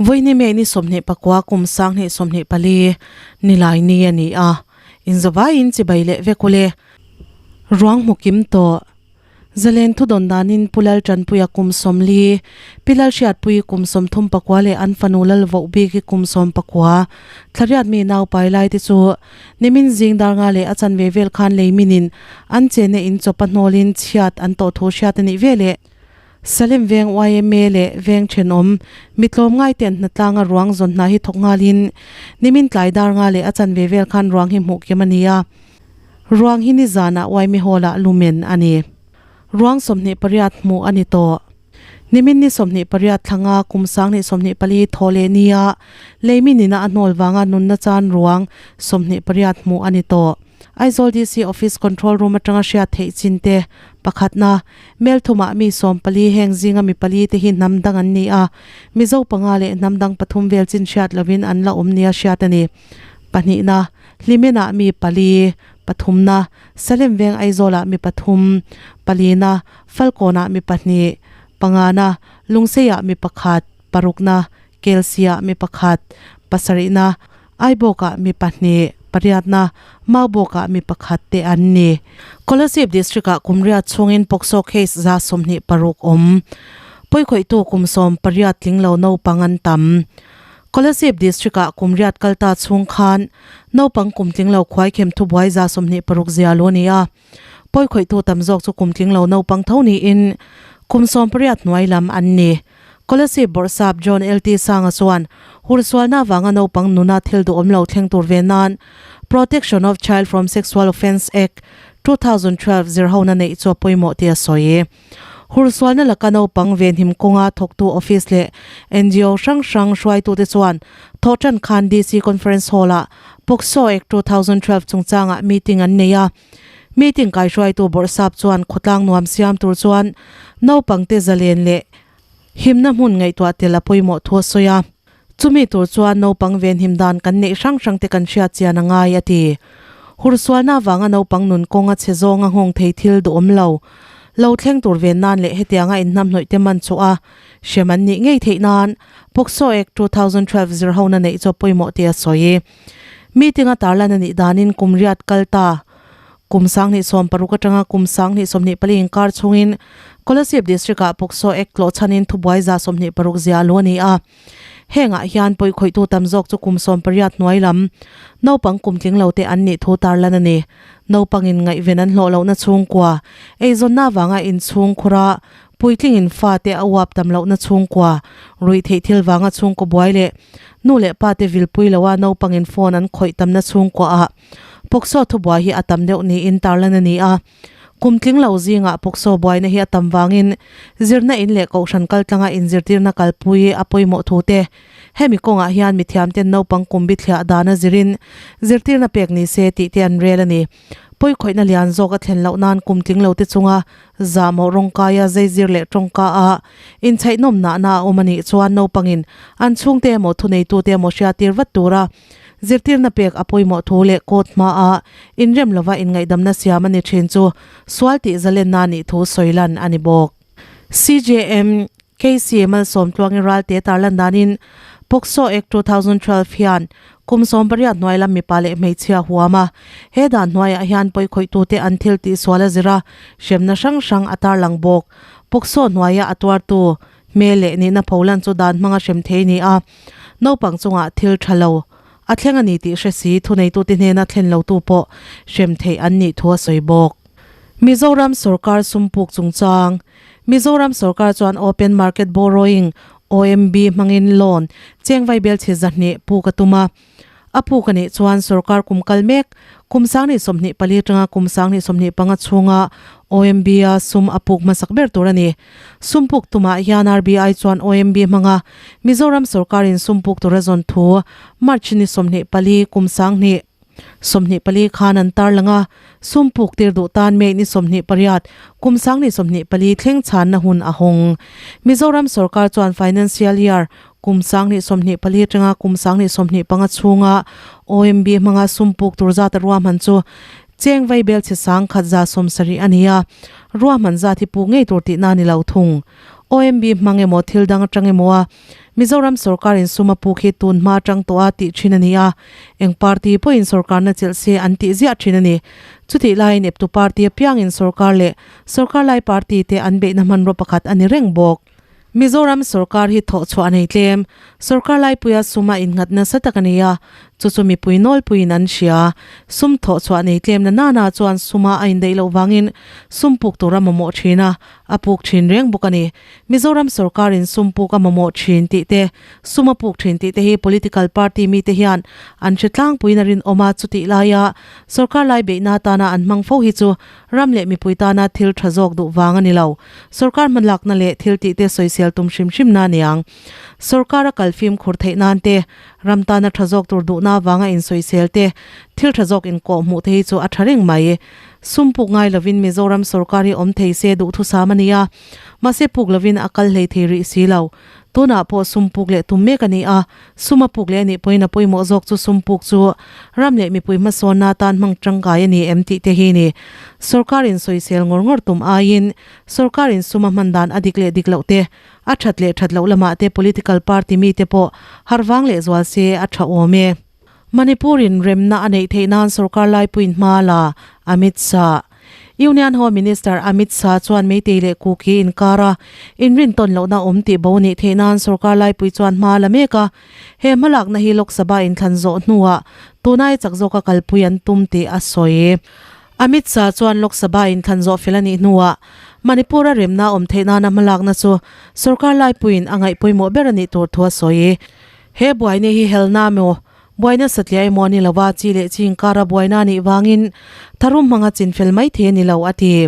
Vawiini May ni 29 kum 2024 nilai ni a ni a, inzawvaiin chibai leh vek ule. Ruang hmu kim tawh. Zalen thudawn danin Pu Lal Tanpuia kum 40, Pi Lal Hriatpuii kum 34 leh an fanu Lal Voh Biki kum 19, Thlariat mi naupai lai te chu nimin zing dar nga leh a chanve vel khan lei minin an chenna in chawpa hnawlin chhiat an tawh thu hriat a nih veleh Salem veng yma leh veng thenawm mi tlawmngai ten hnatlanga ruang zawn hna hi thawk nghalin nimin tlai dar nga leh a chanve vel khan ruang hi hmuh kim a ni a. Ruang hi nizanah yma Hall-ah lumen a ni. Ruang 28 hmuh a ni tawh. Nimin ni 28 thlanga kum 2024 thaw leh nia leimi nina a hnawl vanga nunna chan ruang 28 hmuh a ni tawh. Aizawl DC Office Control Room atanga hriat theih chin te pakhatna, Melthumah mi 14 heng zinga mi pali te hi hnam dang an ni a, Mizo panga leh hnam dang pathum vel chin hriat lovin an la awm nia hriat a ni. Pahnihna, Hlimenah mi pali, pathumna, Salem veng Aizawlah mi pathum, palina, Falkawnah mi pahnih, pangana, Lungseiah mi pakhat, parukna, Kelsiah mi pakhat, pasarihna, Aibawkah mi pahnih, pariatna, Maubawkah mi pakhat te an ni. Kolasib District-ah kum riat chhungin POCSO case 26 awm. Pawikhawihtu kum 18 tling lo naupang an tam. Kolasib District-ah kum riat kal ta chhung khan naupang kum tling lo khuaikhem thubuai 26 zia lo a ni a. Pawikhawihtu tam zawk chu kum tling lo naupang tho niin kum 18 hnuai lam an ni. Kolasib Bawrhsap John LT Sanga chuan hursualna avanga naupang nuna thil duhawm lo thleng tur ve nan Protection of Child from Sexual Offence Act, 2012 zirhona neih chu a pawimawh tih a sawi. Hursualna laka naupang venhim kawnga thawktu office leh ngo hrang hrang hruaitute chuan thawhtan khan DC Conference Hall-ah POCSO Act 2012 chungchangah meeting an nei a. Meeting kaihruaitu Bawrhsap chuan khawtlang nuam siam tur chuan naupangte zalen leh himna hmun ngaihtuah tel a pawimawh thu a sawi a. Chumi tur chuan naupang venhim dan kan neih hrang hrang te kan hriat chian a ngai a ti. Hursualna avanga naupang nun kawnga chhe zawnga nghawng thei thil duhawm lo, lo thleng tur ven nan leh hetianga inhnamhnawih te man chhuah a hrem an nih ngei theih nan POCSO Act 2012 zirhona neih chu a pawimawh tih a sawi. Meeting a tarlan a nih danin kum riat kal ta kum 2016 atanga kum 2024 inkar chhungin Kolasib District-ah POCSO Act tlawh chhanin thubuai 26 zia a lu a ni a. Hengah hian pawikhawihtu tam zawk chu kum 18 hnuai lam naupang kum tling lo te an nih thu tarlan a ni. Naupangin ngaihven an hlawh lohna chhungkua, eizawnna avanga inchhung khura puitlingin fate a uap tam lohna chhungkua, ruihtheih thil vanga chhungkaw buai leh nu leh pate vilpui loa naupangin phone an khawih tamna chhungkuaah POCSO thubuai hi a tam deuh niin tarlan a ni a. Kum tling lo zingah POCSO buaina hi a tam vangin zirna in leh kohhran kaltlanga inzirtirna kalpui a pawimawh thu te, hemi kawngah hian mithiamten naupang kum bithliah dana zirin zirtirna pek ni se tih te an rel a ni. Pawikhawihna lian zawk a thlen loh nan kum tling lo te chunga zahmawh rawngkaia zeizir leh tawngka a inchhaihnawm nahna a awm a nih chuan naupangin an chhungte emaw thuneitute emaw hriattir vat tura Zirtirna pek a pawimawh thu leh court hmaa inrem lova inngaihdamna siam a ni thin chu sual tih zalenna nih thu sawi lan a ni bawk. CJM, KC Malsawmtluangi Ralte tarlan danin POCSO Act 2012 hian kum 18 hnuai lam mipa leh hmeichhia huam a, he dan hnuaiah hian pawikhawih-tute an thil tihsual a zir a, hremna hrang hrang a tarlang bawk. POCSO hnuaia a tuartu Hmel leh nihna pholan chu dan hmanga hrem thei a ni a, naupang chungah thil tha lo a thleng a ni tih hre si thuneitute hnena thlen lotu pawh hrem theih an nih thu a sawi bawk. Mizoram sorkar sumpuk chungchang, Mizoram sorkar chuan Open Market Borrowing, OMB, hmangin loan cheng vaibel chhe 200 puk a tum a. A puk a nih chuan sorkar kum kal mek kum 2024 atanga kum 2025 chhunga OMB a sum a puk hmasak ber tur a ni. Sum puk tumah hian RBI chuan OMB hmanga Mizoram sorkarin sum puk tur a zawn thu March ni 24 kum 2024 khan an tarlang a, sum puk tir duh tan May ni 28 kum 2024 thleng chhanna hun a hawng. Mizoram sorkar chuan financial year Kum 2024 atanga kum 2025 chhunga OMB hmanga sum puk tur zat a ruahman chu cheng vaibel chhe 1,170 a ni a, ruahman zat hi puk ngei tur tihna a ni lo thung. OMB hmang emaw thil dang atang emaw a Mizoram sorkarin sum a puk hi tun hma atang tawh a tih thin a ni a, eng party pawhin sorkarna chelh se an tih ziah thin a ni. Chutih laiin eptu party apiangin sorkar leh sorkar lai party te an beihna hmanraw pakhat a ni reng bawk. Mizoram sorkar hi thawh chhuah a nei tlem. Sorkar laipuia sum a innghat nasa tak a ni a, chu chu mipui nawlpuiin an hria. Sum thawh chhuah nei tlem na nana chuan suma a indaih loh vangin sum puk tur a mamawh thin a, a puk thin reng bawk a ni. Mizoram sorkarin sum puk a mamawh thin tih te, sum a puk thin tih te hi political party mite hian an hre tlangpuiin a rinawm a, chutih laia sorkar lai beihna atana an hmang fo hi chu Ram leh mipui tana thil tha zawk duh vang a ni lo. Sorkar hmalakna leh thil tihte sawisel tum hrim hrim na niang. Sorkar a kal fimkhur theih nan te, ram tana tha zawk tur duhna avanga insawisel te, thil tha zawk inkawh hmuh te hi chu a tha reng mai. Sum puk ngai lovin Mizoram sorkar hi awm thei se duhthusam a ni a, mahse puk lovin a kal hlei thei rih si lo. Tunah pawh sum puk leh tum mek a ni a, sum a puk leh a nih pawhin a pawimawh zawk chu sum puk chu ram leh mipui hmasawnna atan hmang tangkai a ni em tih te hi ni. Sorkarin sawisel ngawr ngawr tum aiin sorkarin sum a hman dan a dik leh dik loh te, a that leh that loh lamah te political party mite pawh harh vang leh zual se a tha awm e. Manipur-in remna a neih theih nan sorkar laipuiin hma la, Amit Shah. Union Home Minister Amit Shah chuan Meitei leh Kuki inkara inrintawn lohna awm tih bo nih theih nan sorkar laipui chuan hma la mek a, he hmalakna hi Lok Sabha inthlan zawh hnuah tunai chak zawka kalpui an tum tih a sawi. Amit Shah chuan Lok Sabha inthlan zawh fel a nih hnuah Manipur-a remna awm theih nana hmalakna chu sorkar laipuiin a ngaih pawimawh ber a nih tur thu a sawi. He buaina hi helna maw Buaina satliah emaw a ni lo a, chi leh chi inkara buaina a nih vangin tharum hmanga chinfel mai thei a ni lo, a ti.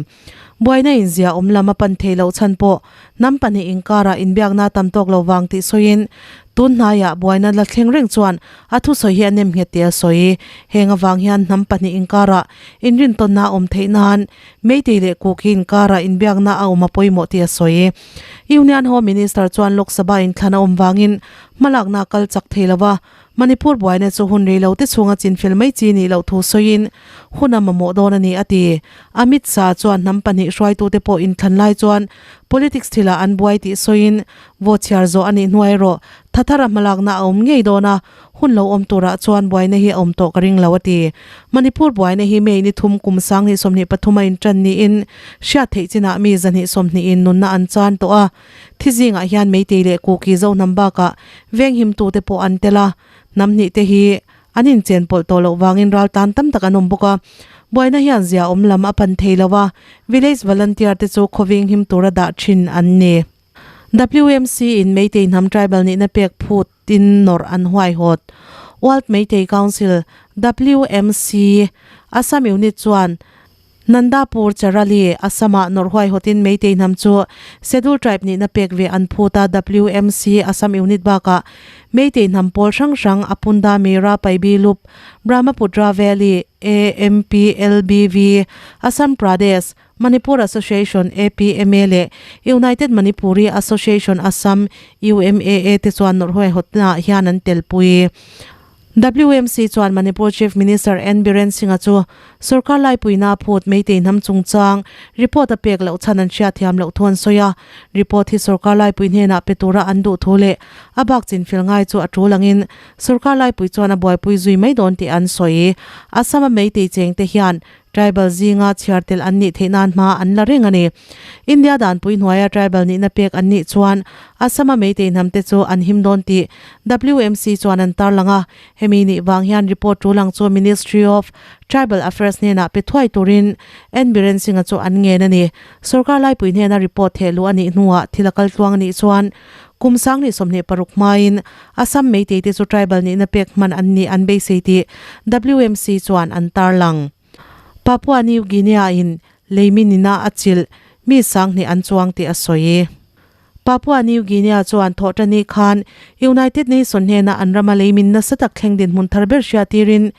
Buaina inzia awm lam a pan thei loh chhan pawh hnam pahnih inkarah inbiakna tam tawk lo vang tih sawiin tun hnaiah buaina la thleng reng chuan a thusawi hi a nem nghet tih a sawi. Heng avang hian hnam pahnih inkarah inrintawnna a awm theih nan Meitei leh Kuki inkarah inbiakna a awm a pawimawh tih a sawi. Union Home Minister chuan Lok Sabha inthlan a awm vangin hmalakna a kal chak thei lo a, Manipur buaina chu hun rei lo te chhunga chinfel mai chi nih loh thu sawiin hun a mamawh dawn a ni a ti. Amit Shah chuan hnam pahnih hruaitute pawh inthlan lai chuan politics thilah an buai tih sawiin vote chhiar zawh a nih hnuai erawh thathara hmalakna a awm ngei dawn a, hun lo awm turah chuan buaina hi a awm tawh ka ring lo a ti. Manipur buaina hi May ni thum kum 2023 a intan niin hriat theih chinah mi 220 in nunna an chan tawh a. Thi zingah hian Meitei leh Kuki zo hnam bakah venghimtute pawh an tel a, hnam hnihte hi an inchen pawlh tawh loh vangin ral tan tam tak an awm bawk a. Buaina hian zia awm lam a pan thei lo a, village volunteer te chu khaw venghim tura dah thin an ni. WMC in Meitei hnam tribal nihna pek phut tin nawrh an huaihawt. World Meitei Council, WMC, Assam Unit chuan Nandapur Charali, Assam-ah nawrh huaihawtin Meitei hnam chu Schedule Tribe nihna pek ve an phut a, WMC Assam Unit bakah Meitei hnam pawl hrang hrang Apunda Mera Paibi Lup, Brahmaputra Valley, AMPLBV, Assam Pradesh, Manipur Association, APMA, leh United Manipuri Association Assam, UMAA, te chuan nawrh huaihawtnaah hian an telpui. WMC chuan Manipur Chief Minister N Biren Singh-a chu sorkar laipuina a phut Meitei hnam chungchang report a pek loh chhan an hriatthiam loh thu an sawi a. Report hi sorkar laipui hnenah pe tura an duh thu leh a bak chinfel ngai chu a tul angin sorkar laipui chuan a buaipui zui mai dawn tih an sawi. Assam-a Meitei chengte hian Tribal zinga chhiar tel an nih theih nan hma an la reng a ni. India danpui hnuaia tribal nihna pek an nih chuan Assam-a Meitei hnamte chu an him dawn tih WMC chuan an tarlang a. Hemi nih vang hian report tul ang chu Ministry of Tribal Affairs hnenah pe thuai turin N Biren Singh-a chu an ngen a ni. Sorkar laipui hnena report theh luh a nih hnuah thil a kal tluang a nih chuan kum 2026 hmain Assam Meitei te chu tribal nihna pek hman an nih an beisei tih WMC chuan an tarlang. Papua New Guinea in leimi nina a chilh mi sanghnih an chuang tih a sawi. Papua New Guinea chuan thawhtani khan United Nation hnena an rama leimin nasa tak thleng dinhmun thar ber hriatirin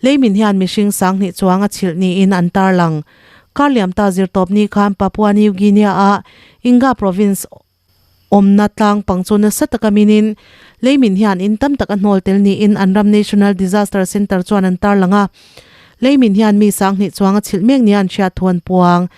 leimin hian mihring sanghnih chuang a chilh niin an tarlang. Karliamta zirtawpni khan Papua New Guinea a Enga Province Awmna tlang pang chu nasa taka minin leimin hian in tam tak a hnawl tel niin an ram National Disaster Centre chuan an tarlang a. Leimin hian mi sanghnih chuang a chhilh mek nia an hriat thu an puang.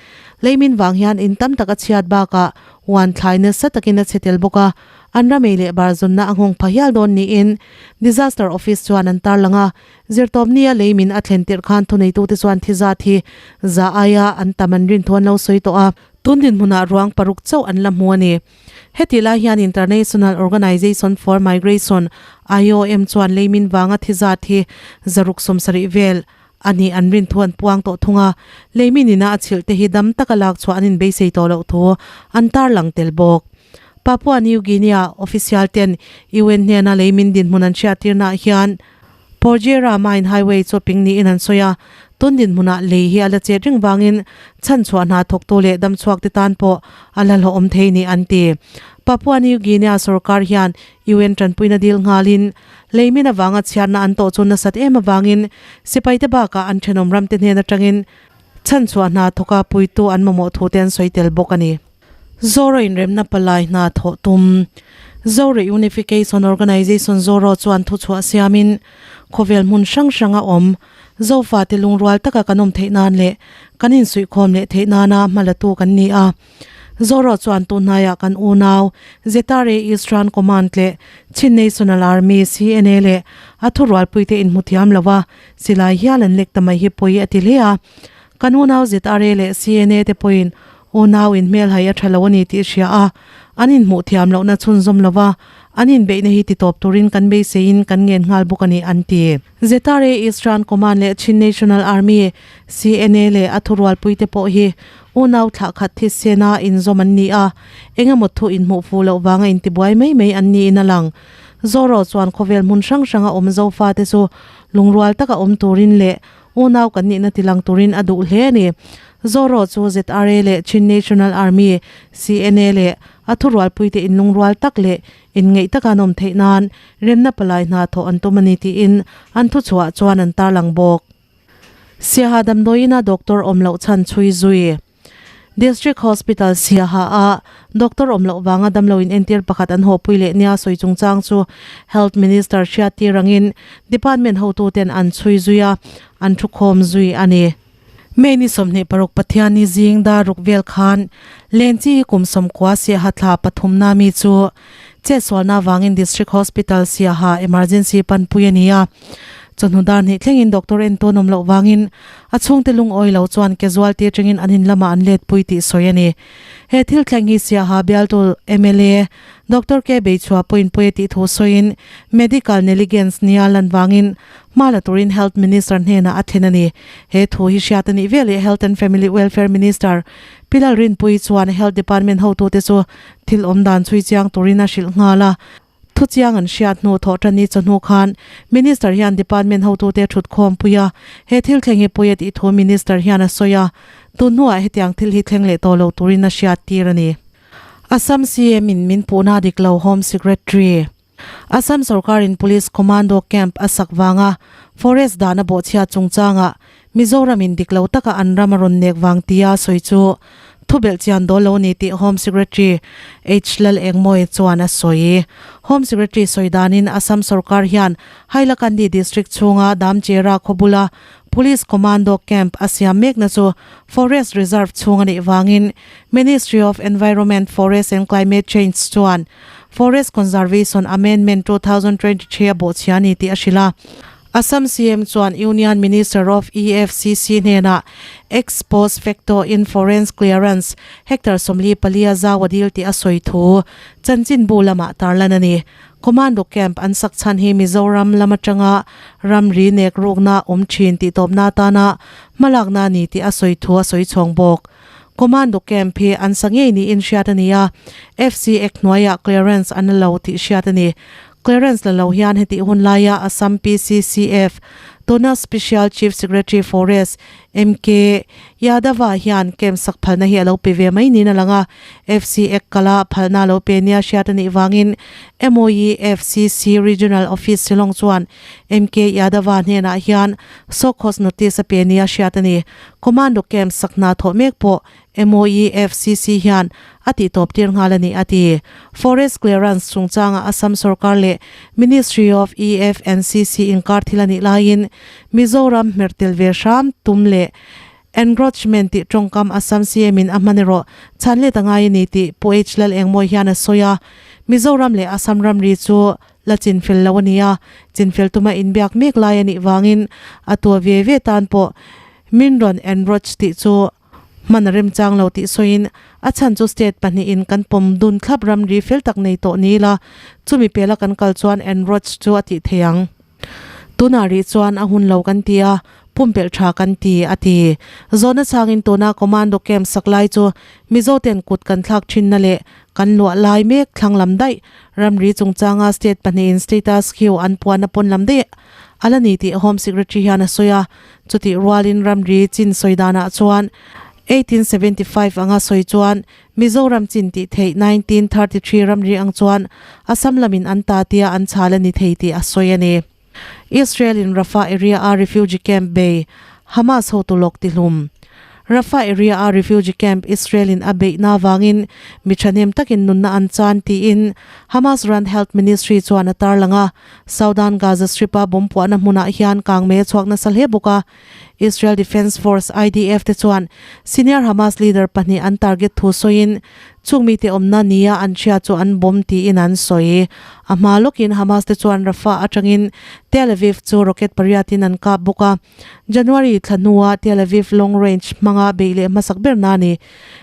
Leimin vang hian in tam tak a chhiat bakah Huan thlai nasa takin a chhe tel bawk a, an ramei leh bar zawnna a nghawng pha hial dawn niin Disaster Office chuan an tarlang a. Zirtawpnia lei min a thlen tirh khan thuneitute chuan thi zat hi za aia an tam an rin thu an lo sawi tawh a. Tun dinhmunah ruang paruk chauh an la hmu a ni. Heti lai hian International Organization for Migration, IOM, chuan lei min vanga thi zat hi zaruk 70 vel a nih an rin thu an puang tawh thung a, lei min ina a chhilh te hi dam taka lak chhuah an inbeisei tawh loh thu an tarlang tel bawk. Papua New Guinea official ten UN hnena lei min dinhmun an hriattirnaah hian Porgera Mine Highway chu ping niin an sawi a, tun dinhmunah lei hi a la chet reng vangin chhanchhuah hna thawktu leh damchhuak te tan pawh a la hlawhawm thei ni an ti. Papua New Guinea sorkar hian UN tanpuina dil nghalin leimin avanga chhiatna an tawh chu nasat em avangin sipaite bakah an thenawm ramte hnen atangin chhanchhuah hna thawka puitu an mamawh thu te an sawi tel bawk a ni. Zoro inremna palai hna thawh tum Zoro Unification Organization Zoro chuan thuchhuah siamin khawvel hmun hrang hranga awm Zofate lungrual taka kan awm theih nan leh kan insuihkhawm leh theih nana hmalatu kan ni a. Zoro chuan tunhnaiah kan unau Zetare Eastern Command leh Chin National Army, CNA, leh a thurualpuite inhmu thiam lo a, silai hial an lek ta mai hi pawi a ti hle a. Kan unau ZRA leh CNA te pawhin unau inhmelhai a tha lo a ni tih hria a, an inhmuh thiam lohna chhunzawm lo va, an inbeihna hi titawp turin kan beiseiin kan ngen nghal bawk a ni, an ti. ZRA Eastern Command leh Chin National Army, CNA, leh a thurualpuite pawh hi Unau thlah khat thisena inzawm an ni a, eng emaw thu inhmuh fuh loh vanga intibuai mai mai an niin a lang. Zoro chuan khawvel hmun hrang hranga awm Zofate chu lungrual taka awm turin leh unau kan nihna tilang turin a duh hle a ni. Zoro chu ZRA leh Chin National Army, CNA, leh a thurualpuite inlungrual tak leh inngeih taka an awm theih nan remna palai hna thawh an tum a ni tiin an thuchhuah chuan an tarlang bawk. Siaha damdawiina doctor awm loh chhan chhui zui. District Hospital Siaha a doctor awm loh vanga damlo in entir pakhat an hawpui leh nia sawi chungchang chu Health Minister hriattir angin department hotuten an chhui zui a, an thukhawm zui a ni. May ni 26 Pathianni zing dar ruk vel khan Lenchi kum 90 Siaha thla pathumna mi chu chetsualna vangin District Hospital Siaha emergency panpui a ni a. Chawhnu dar hnih thlengin doctor en tawn awm loh vangin a chhungte lungawi lo chuan casualty atangin an in lamah an letpui tih sawi a ni. He thil thleng hi Siaha bialtu mla Doctor K Beichhua pawhin pawi a tih thu sawiin medical negligence nia lan vangin hma la turin Health Minister hnenah a thlen a ni. He thu hi hriat a nih veleh Health and Family Welfare Minister Pi Lalrinpuii chuan Health Department hotute chu thil awm dan chhui chiang turin a hrilh nghal a. Thuchiang an hriat hnu thawh tan ni chawhnu khan Minister hian Department hotute thut khawmpui a, he thil thleng hi pawi a tih thu Minister hian a sawi a, tun hnuah hetiang thil hi thleng leh tawh lo turin a hriat tir a ni. Assam CM in min puhna dik lo Home Secretary. Assam sorkarin Police Commando Camp a sak vanga Forest dahna bawhchhia chungchangah Mizoram in dik lo taka an ram a rawn nek vang tia sawi chu thubelh chian dawl lo ni tih Home Secretary H Lal Engmawia chuan a sawi. Home Secretary sawi danin Assam sorkar hian Hailakandi District chhunga Damchera khaw bula Police Commando Camp a siam mekna chu Forest Reserve chhung a nih vangin Ministry of Environment, Forest and Climate Change chuan Forest Conservation Amendment 2023 a bawhchhia a ni tih a hrilh a. Assam CM chuan Union Minister of EFCC hnenah ex post facto in forense clearance hectare 44 a zau a dil tih a sawi thu chanchinbu lamah tarlan a ni. Commando camp an sak chhan hi Mizoram lam atanga ramri nek rukna awm thin tih tawpna atana hmalakna a ni tih a sawi thu a sawi chhawng bawk. Commando camp hi an sa ngei niin hriat a ni a, FC Act hnuaiah clearance an la lo tih hriat a ni. Clearance la lo hian hetih hun laia Assam PCCF, tuna Special Chief Secretary Forest, MK Yadava hian camp sak phalna hi a lo pe ve mai niin a lang a, FC Act kala phalna a lo pe nia hriat a nih vangin MOE FCC Regional Office Shillong chuan MK Yadava hnenah hian Show-cause notice a pe nia hriat a ni. Commando camp sak hna thawh mek pawh MOEFCC hian a tihtawp tir nghal a ni, a ti. Forest clearance chungchanga Assam sorkar leh Ministry of EFNCC inkar thil a nih laiin Mizoram hmer tel ve hram tum leh Encroachment tih tawngkam Assam CM in a hman erawh chhan let a ngai a ni tih Pu H Lal Engmawi hian a sawi a. Mizoram leh Assam ramri chu la chinfel lo a ni a, chinfel tuma inbiak mek lai a nih vangin a tua ve ve tan pawh min rawn encroach tih chu hman a remchang lo tih sawiin a chhan chu state pahnihin kan pawm dun thlap ramri fel tak nei tawh ni ila chumi pela kan kal chuan encroach chu a tih thei ang. Tunah rih chuan a hun lo kan ti a, pumpelh tha kan ti, a ti. Zawhna changin tuna commando camp sak lai chu Mizoten kut kan thlak thinna leh kan luah lai mek thlang lam daih ramri chungchanga state pahnihin status quo an puanna pawn lam daih a la ni tih Home Secretary hian a sawi a. Chutih rualin ramri chin sawi danah chuan 1875 anga sawi chuan Mizoram chin tih theih 1933 ramri ang chuan Assam lamin an ta tia an chhal a ni thei tih a sawi a ni. Israel in Rafah area a refugee camp bei Hamas hotu lawk tihlum. Rafah area a refugee camp Israel in a beihna avangin mi thahnem takin nunna an chan tiin Hamas run health ministry chuan a tarlang a. Southern Gaza Strip a bomb puahna hmunah hian kangmei a chhuak nasa hle bawk a. Israel Defense Force, IDF, te chuan senior Hamas leader pahnih an target thu sawiin chung mite awmna nia an hria chu an bomb tiin an sawi. A hma lawkin Hamas te chuan Rafah atangin Tel Aviv chu rocket pariatin an kap bawk a. January thla hnua Tel Aviv long range hmanga beih leh hmasak berna a ni.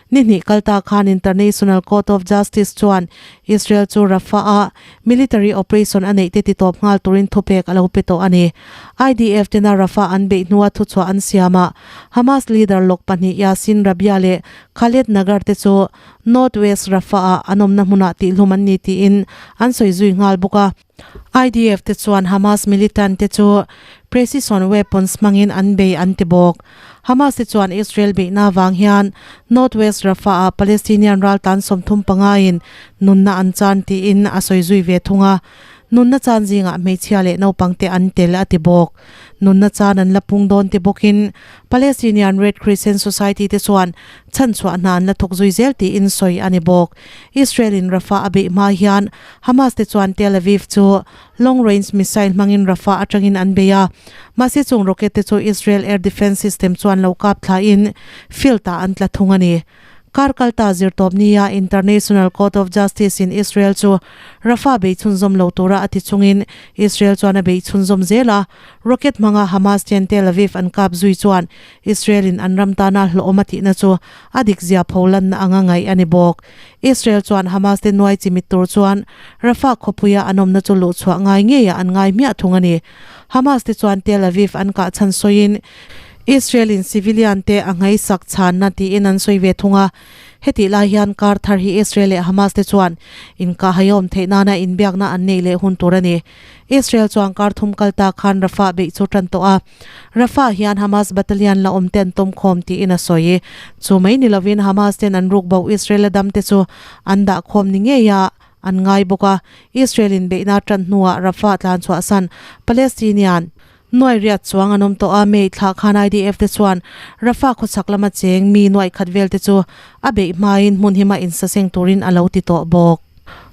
Ni hnih kal ta khan International Court of Justice chuan Israel chu Rafah-a military operation a neih te titawp nghal turin thupek a lo pe tawh a ni. IDF tena Rafah an beih hnua thuchhuah an siam a, Hamas leader lawk pahnih Yassin Rabia leh Khaled Nagar te chu North West Rafah-ah an awmna hmunah tihlum an ni tiin an sawi zui nghal bawk a. IDF te chuan Hamas militant te chu precision weapons hmangin an bei an ti bawk. Hamas te chuan Israel beihna avang hian North West Rafah-ah Palestinian raltan 35 in nunna an chan tiin a sawi zui ve thung a. Nunna chan zingah hmeichhia leh naupang te an tel a ti bawk. Nunna chan an la pung dawn ti bawkin Palestinian Red Crescent Society te chuan chhanchhuah hna an la thawk zui zel tiin sawi a ni bawk. Israel in Rafah a beih hma hian Hamas te chuan Tel Aviv chu long range missile hmangin Rafah atangin an bei a, mahse chung rocket te chu Israel air defence system chuan lo kap thlain field ah an tla thung a ni. Kar kalta zirtawp nia International Court of Justice in Israel chu Rafah bei chhunzawm lo tura a ti chungin Israel chuan a bei chhunzawm zel a, rocket hmanga Hamas ten Tel Aviv an kap zui chuan Israel in an ram tana hlawhawm a tihna chu a dikzia pholanna anga ngaih a ni bawk. Israel chuan Hamas te nuai chimit tur chuan Rafah khawpuia an awmna chu luhchhuah ngai ngeiah an ngai hmiah thung a ni. Hamas te chuan Tel Aviv an kah chhan sawiin Israel in civilian te a nghaisak chhanna tiin an sawi ve thung a. Hetih lai hian kar thar hi Israel leh Hamas te chuan inkahhaiawm theih nana inbiakna an neih leh hun tur a ni. Israel chuan kar thum kal ta khan Rafah beih chu tan tawh a. Rafah hian Hamas battalion la awm te an tawm khawm tiin a sawi. Chu mai ni lovin Hamas ten an ruk bo Israel a dam te chu an dah khawm ni ngei a an ngai bawk a. Israel in beihna tan hnuah Rafah tlan chhuahsan Palestinian nuai riat chuang an awm tawh a. May thla khan IDF te chuan Rafah khawchhak lama cheng mi nuai khat vel te chu a beih hmain hmun hima insaseng turin a lo ti tawh bawk.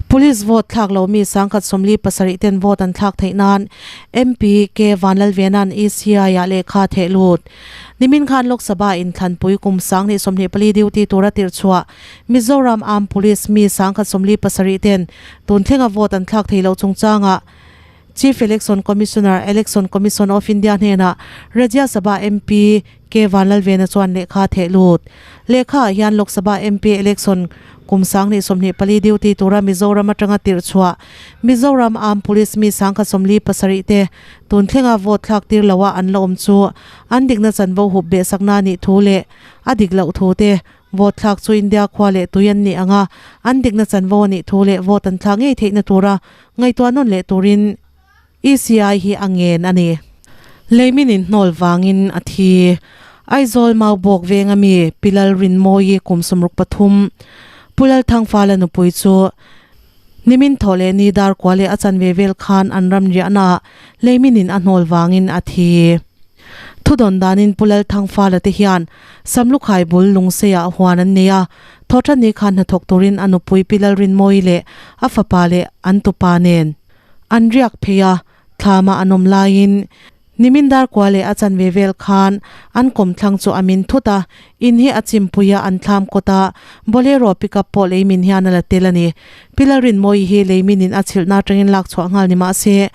Police vote thlak lo mi 1047 ten vote an thlak theih nan MP K Vanlalvena'n ECI ah lehkha theh lut. Nimin khan Lok Sabha inthlanpui kum 2024 duty tura tirhchhuah Mizoram Armed Police mi 1047 ten tun thlenga vote an thlak thei loh chungchangah Chief Election Commissioner, Election Commission of India hnenah Rajya Sabha MP K Vanlalvena chuan lehkha a theh lut. Lehkha ah hian Lok Sabha MP election kum 2024 duty tura Mizoram atanga tirh chhuah Mizoram Armed Police mi 1047 te tun thlenga vote thlak tir loha an la awm chu an dikna chanvo hup behsakna a nih thu leh a dik loh thu te Vote thlak chu India khua leh tui an nih ang a, an dikna chanvo a nih thu leh vote an thlak ngei theihna tura ngaihtuah nawn leh turin ECI hi a ngen a ni. Leimin inhnawl vangin a thi. Aizawl Maubawk venga mi Pi Lalrinmawii kum 63, Pu Lalthangfala nupui chu nimin thawh leh ni dar kua leh a chanve vel khan an ram riahnaah leimin in a hnawl vangin a thi. Thudawn danin Pu Lalthangfala te hian Samlukhai bul Lungseiah huan an nei a, Thawhṭanni khan hnathawk turin a nupui Pi Lalrinmawii leh a fapa leh an tupa nen an riak phei a, thlama an awm laiin. Nimin dar kua leh a chanve vel khan an kawmthlang chu a min thut a, in hi a chimpui a an thlam kawt a, Bolero pickup pawh leimin hian a la tel a ni. Pi Lalrinmawii hi leiminin a chhilhna atangin lak chhuah nghal ni mah se,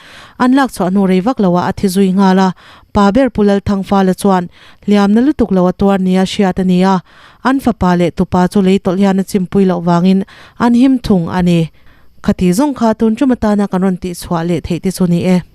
an lak chhuah hnu rei vak loah a thi zui nghal a, pa ber Pu Lalthangfala chuan hliamna lutuk lo a tuar nia hriat a ni a, an fapa leh tupa chu lei tawlh hian a chimpui loh vangin an him thung a ni. Khati zawng kha tun tum atana kan rawn tihchhuah leh theih te chu ni e.